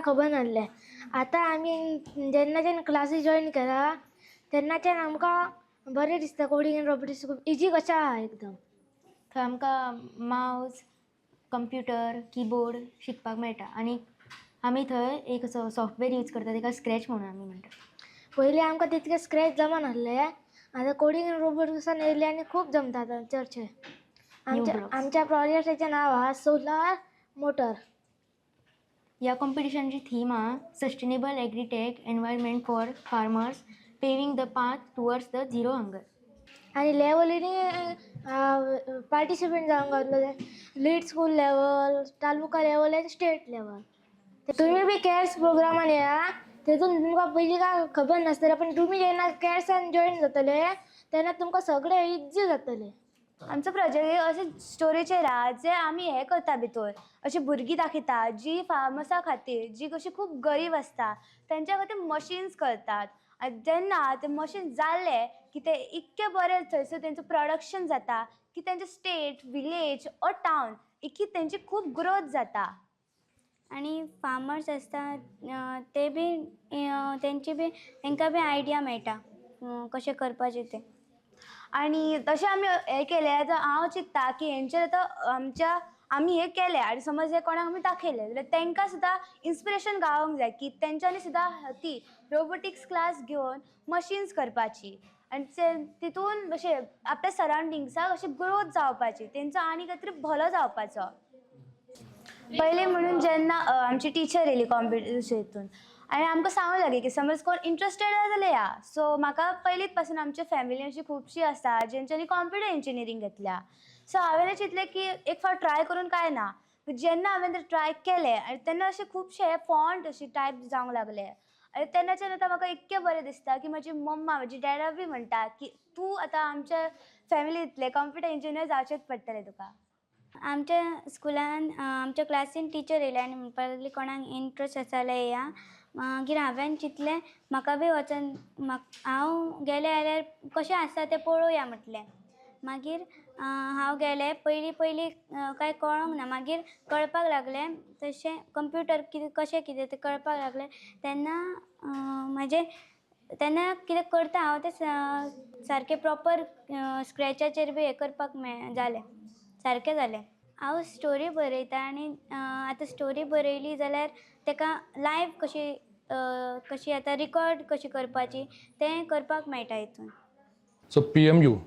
काय खबर नासलें. आतां आमी जेन्नाच्यान क्लासी जॉयन केला तेन्नाच्यान आमकां बरें दिसता. कोडींग आनी रोबोटिक्स खूब इजी कशें आहा एकदम. थंय आमकां मावज, कंप्युटर, किबोर्ड शिकपाक मेळटा आनी आमी थंय एक असो सॉफ्टवेअर यूज करता, ताका स्क्रॅच म्हणून आमी म्हणटा. पयलीं आमकां तितकें स्क्रॅच जमनासलें, आतां कोडींग आनी रोबोटिक्सान येयलें आनी खूब जमता आतां चडशें. आमच्या blocks. आमच्या प्रोजेक्टाचें नांव आहा सोलार मोटर. ह्या कॉम्पिटिशनाची थीम आहा sustainable agritech environment for farmers, paving the path towards the zero hunger. आनी लेवलीनी पार्टिसिपेंट जावंक गावतले, lead school level, taluka level आनी स्टेट लेवल. तुमी बी कॅर्स प्रोग्रामान येया. तेतून तुमकां पयलीं काय खबर नासतलें, पण तुमी जेन्ना कॅर्सान जॉयन जातले तेन्ना तुमकां सगळें इजी जातलें. आमचो प्रोजेक्ट अशें स्टोरेचेर आहा जे आमी हें करता, भितर अशीं भुरगीं दाखयता जी फार्मसा खातीर, जी कशी खूब गरीब आसता, तेंच्या खातीर मशीन्स करतात. आनी जेन्ना ते मशीन जाले की ते इतके बरे थंयसर तेंचो प्रोडक्शन जाता की तेंचे स्टेट, विलेज ऑर टावन इतकी तेंची खूब ग्रोथ जाता. आनी फार्मर्स आसता ते बी तेंची बी तेंकां बी आयडिया मेळटा कशें करपाचें तें. आनी तशें आमी हें केलें, आतां हांव चिंत्ता की हेंचेर आतां आमच्या आमी हें केलें आनी समज हें कोणाक आमी दाखयलें जाल्यार तेंकां सुद्दां इन्स्पिरेशन गावोंक जाय की तेंच्यांनी सुद्दां ती रोबोटिक्स क्लास घेवन मशीन्स करपाची आनी ते तितून अशें आपल्या सरावंडिंग्साक अशें ग्रोथ जावपाची, तेंचो आनी कांय तरी भलो जावपाचो. पयलीं म्हणून जेन्ना आमची टिचर येयली कॉम्पिटिशन हितून आनी आमकां सांगूंक लागली की समज कोण इंट्रस्टेड आसा जाल्यार या. सो म्हाका पयलींच पासून आमच्या फॅमिली अशी खुबशी आसा जेंच्यांनी कॉम्प्युटर इंजिनियरींग घेतल्या. सो हांवें चिंतलें की एक फावट ट्राय करून काय ना. जेन्ना हांवें ते ट्राय केलें आनी तेन्ना अशे खुबशे फॉन्ट अशे टायप जावंक लागले आनी तेन्नाच्यान आतां म्हाका इतकें बरें दिसता की म्हजी मम्मा, म्हजी डॅडा बी म्हणटा की तूं आतां आमच्या फॅमिलींतलें कॉम्प्युटर इंजिनियर जावचेंच पडटलें तुका. आमच्या स्कुलान आमच्या क्लासीन टिचर येयली आनी म्हणपाक लागली कोणाक इंट्रस्ट आसा जाल्यार येया. मागीर हांवें चिंतलें म्हाका बी वचोन म्हाका हांव गेलें जाल्यार कशें आसता तें पळोवया म्हटलें. मागीर हांव गेलें. पयलीं पयलीं कांय कळोंक ना, मागीर कळपाक लागलें. तशें कंप्युटर कितें कशें कितें तें कळपाक लागलें. तेन्ना म्हाजें तेन्ना कितें करता हांव तें सारकें प्रोपर स्क्रॅचाचेर बी हें करपाक मेळ जालें, सारकें जालें. हांव स्टोरी बरयता आनी आतां स्टोरी बरयली जाल्यार ताका लायव कशी कशी आतां रिकॉर्ड कशी करपाची तें करपाक मेळटा हितून. So PMU,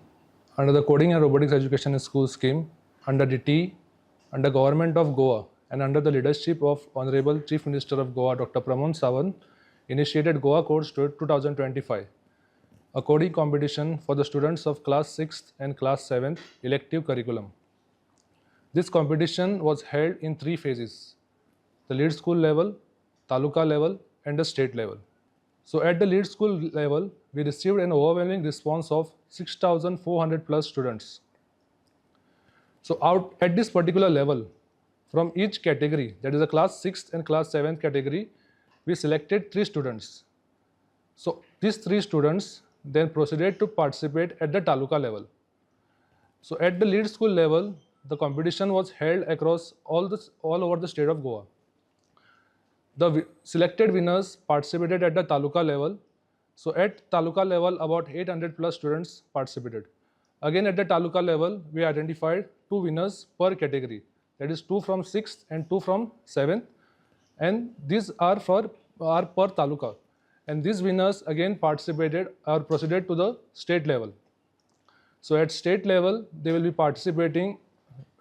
under the Coding and Robotics Education in School scheme, under the T, under Government of Goa and under the leadership of Honorable Chief Minister of Goa, Dr. Pramod Sawant, initiated Goa Codes 2025, a coding competition for the students of class 6th and class 7th elective curriculum. This competition was held in three phases: the lead school level, taluka level, and the state level. So at the lead school level, we received an overwhelming response of 6,400 plus students. So out at this particular level, from each category, that is a class 6th and class 7th category, we selected 3 students. So these 3 students then proceeded to participate at the taluka level. So at the lead school level, the competition was held across all over the state of Goa. The selected winners participated at the taluka level. So at taluka level, about 800 plus students participated. Again at the taluka level, we identified 2 winners per category. That is 2 from 6th and 2 from 7th. And these are per taluka. And these winners again participated or proceeded to the state level. So at state level, they will be participating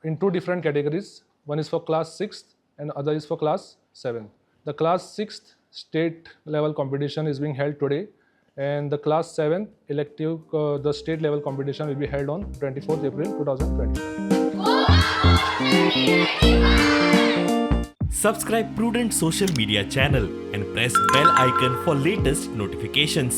in 2 different categories. One is for class 6th and other is for class 7th. The class 6th state level competition is being held today, and the class 7th elective, the state level competition will be held on 24th April 2025. Subscribe Prudent Social Media channel and press bell icon for latest notifications.